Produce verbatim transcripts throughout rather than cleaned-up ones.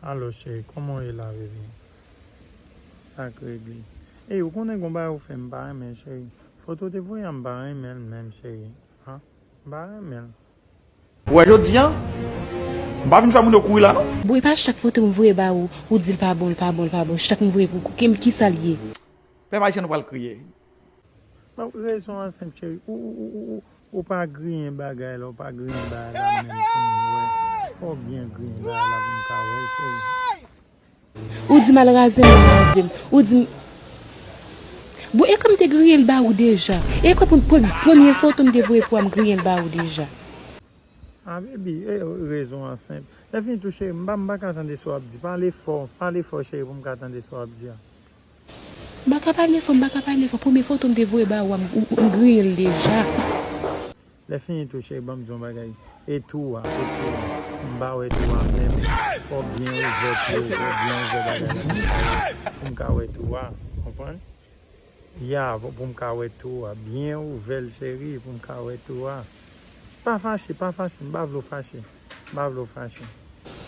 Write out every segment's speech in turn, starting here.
Alo, cheri, kòman w ye la, baby? Sa k regle? Ey, ou konnen gon bagay ou fè m pa renmen, cheri. Foto w te voye a, m pa renmen l menm, cheri. Ha? M pa renmen l. Ou wè jodi a, m pa vin fè moun yo kouri la, non. Bon, e pa chak foto m voye ba ou, ou di l pa bon, l pa bon, l pa bon. Chak m voye pou ou, ki, kisa l ye? Pèp ayisyen, nou pral kriye. Bon, rezon an senp, cheri. Ou, ou, ou, ou, ou, ou pa griyen bagay la, ou pa griyen bagay la menm pou m wè. Fò w byen griyen bagay la pou m ka wè, cheri. Ou di m al raze m, ou raze m. Ou di m, bon, e kòm m te griyen l ba ou deja. E kòm pre-, pre-, premye foto m te voye pou ou a, m griyen l ba ou deja. Ah, baby, e, rezon an senp. Lè fini tou, cheri, m pa, m pa ka tande sa w ap di. Pale fò, pale fò, cheri, pou m ka tande sa w ap di a. M pa ka pale fò, m pa ka pale fò. Premye foto m te voye ba ou a, m, ou, ou, m griyen l deja. Lè fini tou, cheri, ban m di yon bagay. E tou a, e tou a. M pa wè tou a menm. Fò w byen ouvè tou, fò w byen ouvè bagay la pou m ka wè tou a. Konprann? Ya, pou, pou m ka wè tou a. Byen ouvè l, cheri, pou m ka wè tou a. Pa fache, pa fache, m pa vle w fache. M pa vle w fache.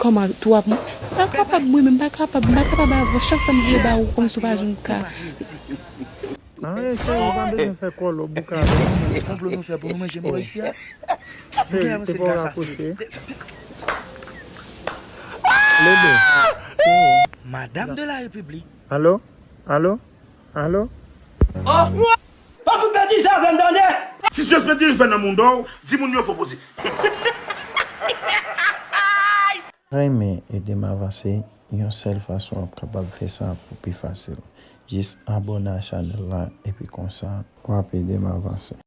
Kòman tou ap, m pa kapab, mwen menm, m pa kapab, m pa kapab avè w. Chak sa m vle ba ou, kòmsi w pa janm ka. Anyen, cheri, ou pa bezwen fè kòlò bouka avè m. Konplo nou fè pou nou manje mò isi a. Cheri, se pa w rakwoche. Lebe, se ou. Madame de la République. Alo? Alo? Alo? Oh! Pa fout pèdi sa avè m, tande! Si sispann di l fè nan mouda w, di moun yo fò poze. Renmen ede m avanse, yon sèl fason w ap kapab fè sa pou pi fasil. Jis abòne a chanèl la, epi konsa, w ap ede m avanse.